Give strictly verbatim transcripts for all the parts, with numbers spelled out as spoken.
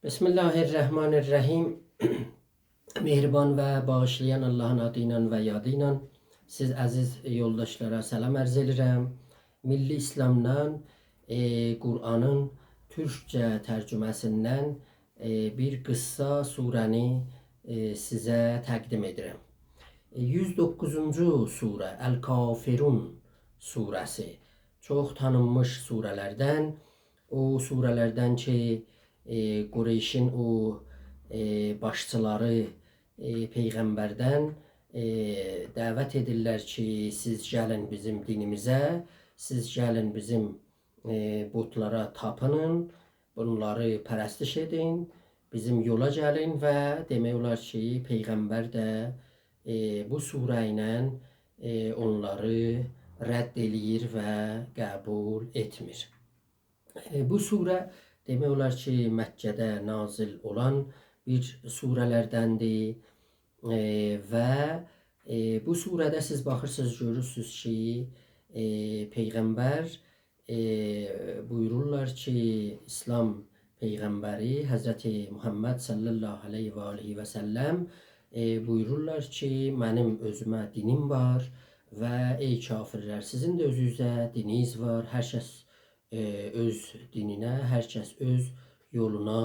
بسم الله الرحمن الرحیم. مهربان و باغیشلایان آللاهین آدی ایله و یادی ایله سیز عزیز یولداشلارا سلام عرض ائدیرم. میللی ایسلامدان، ائ، قرآنین تورکجه ترجمه‌سیندن، ائ، بیر قیسسا سوره‌نی، ائ، سیزه تقدیم ائدیرم. ائ، یوز دوققوزونجو سوره، الکافرون سوره‌سی. چوخ تانینمیش سوره‌لردن، او سوره‌لردن کی، ائ، قریشین او، ائ، باشچیلاری، ائ، پیغمبردن، ائ، دعوت ائدیرلر کی، سیز گلین بیزیم دینیمیزه، سیز گلین بیزیم، ائ، بتلارا تاپینین، بونلاری پرستش ائدین، بیزیم یولا گلین و دئمک اولار کی، پیغمبر ده، ائ، بو سوره ایله، ائ، اونلاری رد ائله‌ییر و قبول ائتمیر. ائ، بو سوره دئمک اولار کی، مکه‌ده نازل اولان بیر سوره‌لردندیر. ائ، و، ائ، بو سوره‌ده سیز باخیرسینیز، گؤرورسونوز کی، ائ، پیغمبر، ائ، بویورورلار کی، ایسلام پیغمبری حضرت محمد صلی الله علیه و آله و سلم، ائ، بویورورلار کی، منیم اؤزومه دینیم وار و ای کافرلر، سیزین ده اؤزونوزه دینینیز وار. هر کس، ائ، اؤز دینینه، هر کس اؤز یولونا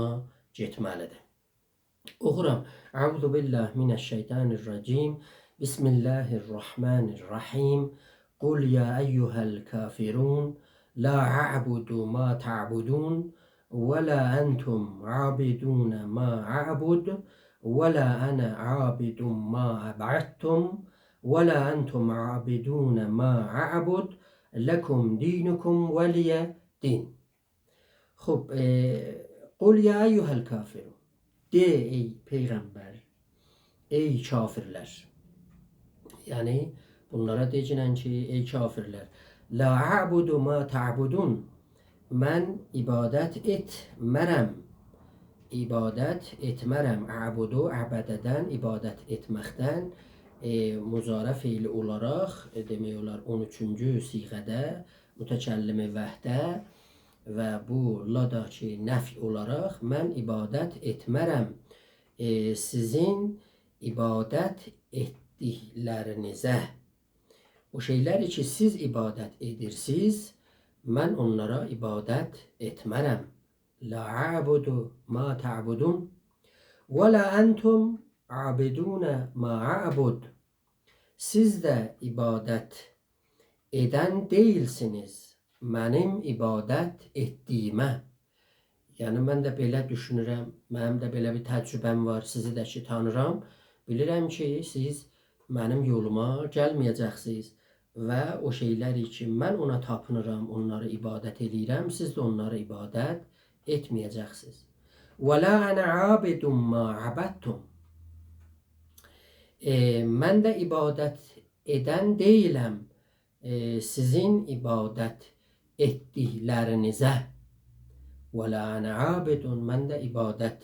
گئتمه‌لیدیر. اوخورام. أعوذ بالله من الشیطان الرجیم. بسم الله الرحمن الرحیم. قل یا أیها الکافرون، لا أعبد ما تعبدون، ولا أنتم عابدون ما أعبد، ولا أنا عابد ما عبدتم، ولا أنتم عابدون ما أعبد، لکم دینکم ولی دین. خوب، ائ، قل یا أیها الکافرون. دئ، ای پیغمبر، ای کافرلر. یعنی، بونلارا دئگینن کی، ای کافرلر، لا أعبد ما تعبدون. من عبادت ائتمه‌رم. عبادت ائتمه‌رم. أعبد، عبددن، عبادت ائتمکدن، ائ، مضارع فعلی اولاراق، ائ، دئمک اولار اون اوچونجو صیغه‌ده، متکلم وحده و بو لا دا کی، نفی اولاراق من عبادت ائتمه‌رم، ائ، سیزین عبادت ائتدیکلرینیزه. او شئیلری کی، سیز عبادت ائدیرسیز، من اونلارا عبادت ائتمه‌رم. لا أعبد ما تعبدون، ولا أنتم عابدون ما أعبد. سیز ده عبادت ائدن دئییلسینیز منیم عبادت ائتدیییمه. یعنی، من ده بئله دوشونورم، منیم ده بئله بیر تجربه‌م وار، سیزی ده کی تانیرام، بیلیرم کی، سیز منیم یولوما گلمه‌یه‌جکسینیز و او شئیلری کی، من اونا تاپینیرام، اونلاری عبادت ائله‌ییرم، سیز ده اونلاری عبادت ائتمه‌یه‌جکسینیز. ولا أنا عابد ما عبدتم. ائ، من ده عبادت ائدن دئییلم، ائ، سیزین عبادت ائتدیکلرینیزه. ولا أنا عابد، من ده عبادت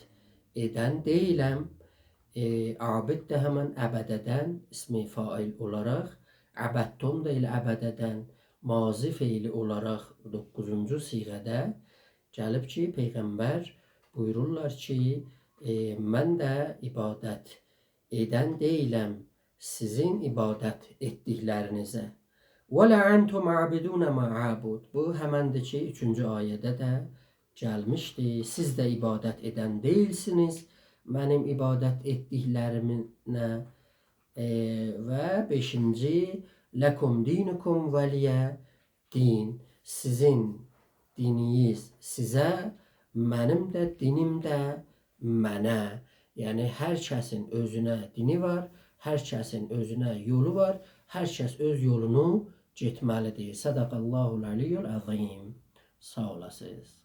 ائدن دئییلم. ائ، عابد ده همن عبددن، اسم فاعل اولاراق، عبدتم دا ائله عبددن، ماضی فعلی اولاراق دوققوزونجو صیغه‌ده گلیب کی، پیغمبر بویورورلار کی، ائ، من ده عبادت ائدن دئییلم سیزین عبادت ائتدیکلرینیزه. ولا أنتم عابدون ما أعبد. بو همندیر کی، اوچونجو آیه‌ده ده گلمیشدی. سیز ده عبادت ائدن دئییلسینیز منیم عبادت ائتدیکلریمه. ائ، و بئشینجی، لکم دینکم ولی دین. سیزین دینینیز سیزه، منیم ده دینیم ده منه. یعنی، هر کسین اؤزونه دینی وار، هر کسین اؤزونه یولو وار، هر کس اؤز یولونو گئتمه‌لیدیر. صدق الله العلی العظیم. ساغ اولاسینیز.